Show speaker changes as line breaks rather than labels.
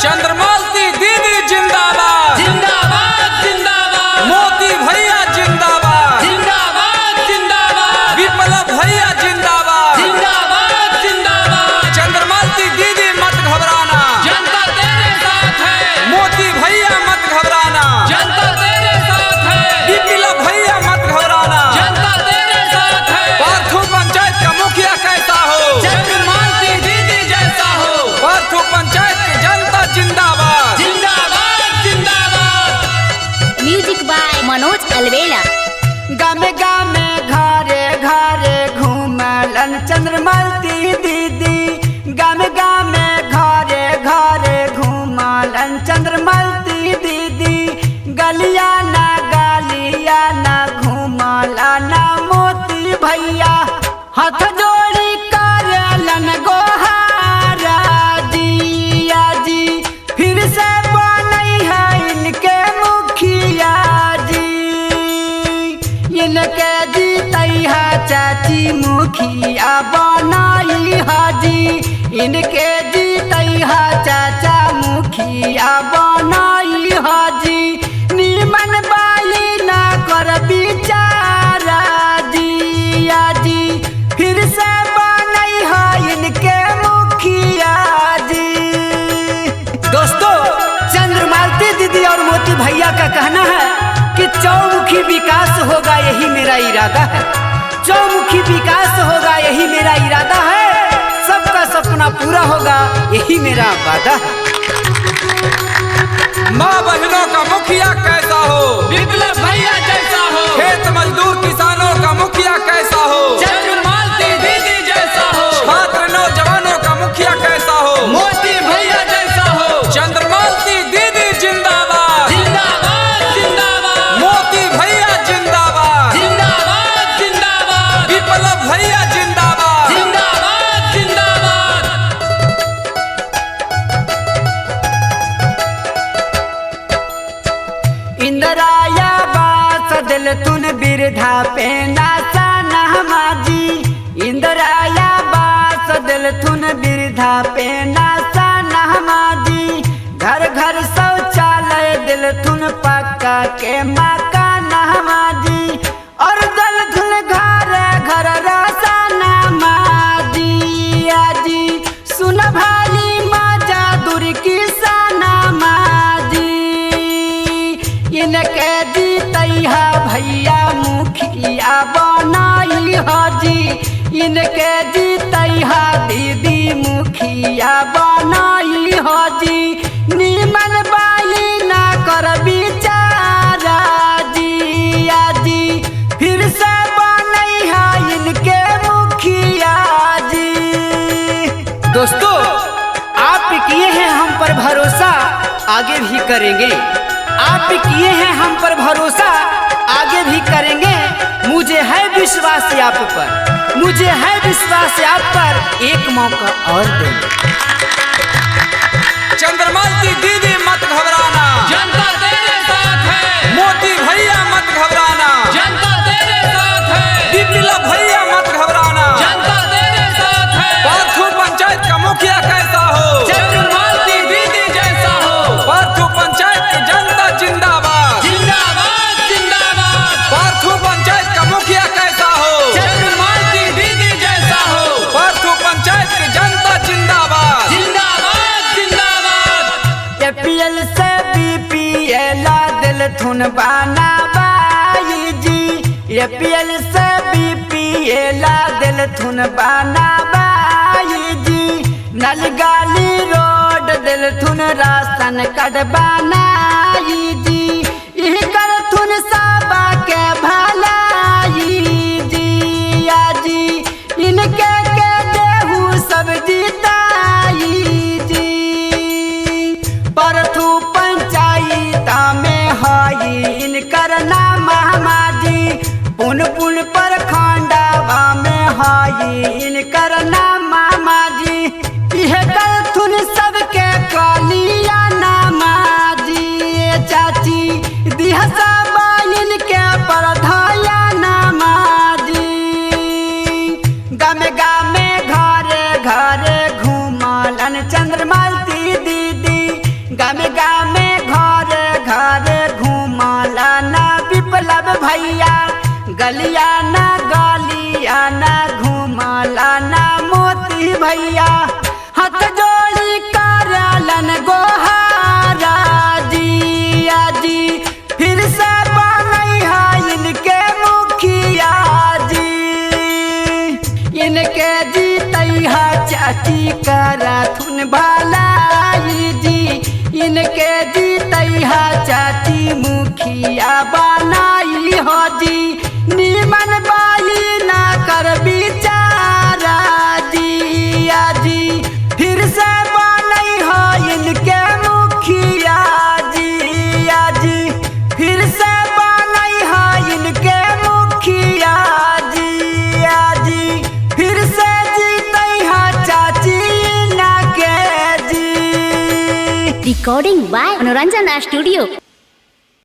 चंद्रमालती दीदी जिंदाबाद,
जिंदाबाद जिंदाबाद।
मोती भैया जिंदाबाद,
जिंदाबाद जिंदाबाद।
विप्लव भैया जिंदाबाद,
जिंदाबाद जिंदाबाद।
चंद्रमालती दीदी मत घबराना,
जनता तेरे साथ है।
मोती भैया मत घबराना,
जनता तेरे साथ है।
विप्लव भैया मत घबराना।
जनता तेरे साथ है।
पार्थो पंचायत का मुखिया कैसा हो?
चंद्रमालती दीदी जैसा हो।
पार्थो पंचायत की जनता जिंदाबाद।
जिंदाबाद जिंदाबाद।
म्यूजिक बाय मनोज अलवेला।
गामे गामे घरे घरे घूमलन चंद्रमालती दीदी। गामे गामे घरे घरे घूमलन चंद्रमालती दीदी। गलिया ना गालिया ना घूमला ना मोती भैया। हाथ जोड़ी करलन गोहारा जिया जी। फिर से बनई है इनके मुखिया जी। इनके जीतई है चाची मुखिया बनाई हाजी। इनके जीतई है चाचा मुखिया बनाई हाजी। निमन बाई ना कर बिचारा जिया जी। फिर से बनई है इनके मुखिया जी। दोस्तों, चंद्रमालती दीदी और मोती भैया का कहना है कि चौमुखी विकास होगा, यही मेरा इरादा है। चौमुखी विकास होगा, यही मेरा इरादा है। सबका सपना पूरा होगा, यही मेरा वादा है।
माँ बहनों का मुखिया कैसा हो?
विप्लव भैया जैसा हो।
खेत मजदूर किसानों का मुखिया कैसा हो?
चंद्रमालती दीदी जैसा हो।
छात्र नौजवानों का मुखिया कैसा हो?
मोती भैया जैसा हो।
चंद्रमालती दीदी जिंदाबाद,
जिंदाबाद जिंदाबाद।
मोती भैया जिंदाबाद,
जिंदाबाद जिंदाबाद।
विप्लव भैया जिंदाबाद।
जिंदाबाद जिंदाबाद।
इंदिराया बास दिल तुन बिरधा पे नासा जी। इंदिराया बास दिल तुन बिरधा पे नासा जी। घर घर शौचालय दिल तुन पक्का के मकान जी। और दल धुन घर घर रासाना जी जी। सुन भाली माजा दूर किसाना जी। इनके जीतई है भैया मुखिया बनाई हाजी। इनके जीतई है दीदी मुखिया बनाई हाजी। निमन बाई ना कर बिचारा जिया जी। फिर से बनई है इनके मुखिया जी। दोस्तों, आप किए हैं हम पर भरोसा, आगे भी करेंगे। आप किए हैं हम पर भरोसा, आगे भी करेंगे। मुझे है विश्वास आप पर, मुझे है विश्वास आप पर। एक मौका और देंगे।
चंद्रमालती दीदी मत घबराना,
जनता तेरे साथ है।
मोती भैया मत घबराना,
जनता तेरे साथ है।
विप्लव भैया मत घबराना।
जनता तेरे साथ है।
पार्थो पंचायत का मुखिया कैसा हो?
चंद्रमालती दीदी जैसा हो।
पार्थो पंचायत की जनता जिंदाबाद,
जिंदाबाद जिंदाबाद।
पार्थो पंचायत का मुखिया कैसा हो?
चंद्रमालती दीदी जैसा हो।
पार्थो पंचायत की जनता जिंदाबाद।
जिंदाबाद जिंदाबाद।
एपीएल से बीपीएल दिल थुन बाना बाई जी। एपीएल से बीपीएल दिल थुन बाना बाई जी। नल गाली रोड दिल थुन राशन कार्ड बनाई जी। इह कर थुन साबा के भलाई जी जी। इनके के देहू सब जीताई जी। परथु पंचायत में हई इनकर नाम जी। पुन पुन पर खंडावा में हई इनकर नाम जी। इह करथुन सबके कलिया नामा जी। चाची दिहसा बाइन के परधाया नामा जी। गामे गामे घरे घरे घूमलन चंद्रमालती दीदी। चलिया ना गलिया ना घुमला ना मोती भैया, हाथ जोड़ी करलन गोहारा जी आजी। फिर से बनई है इनके मुखिया जी, इनके जीतई है चाची करथुन भलाई जी। इनके जीतई है चाची मुखिया बनाई हो जी। निमन बाई ना कर बिचारा जी आजी। फिर से बनई हो इनके मुखिया जी आजी। फिर से बनई हो इनके मुखिया जी आजी। फिर से जीतई है चाची ना के जी।
Recording by Manoranjan studio.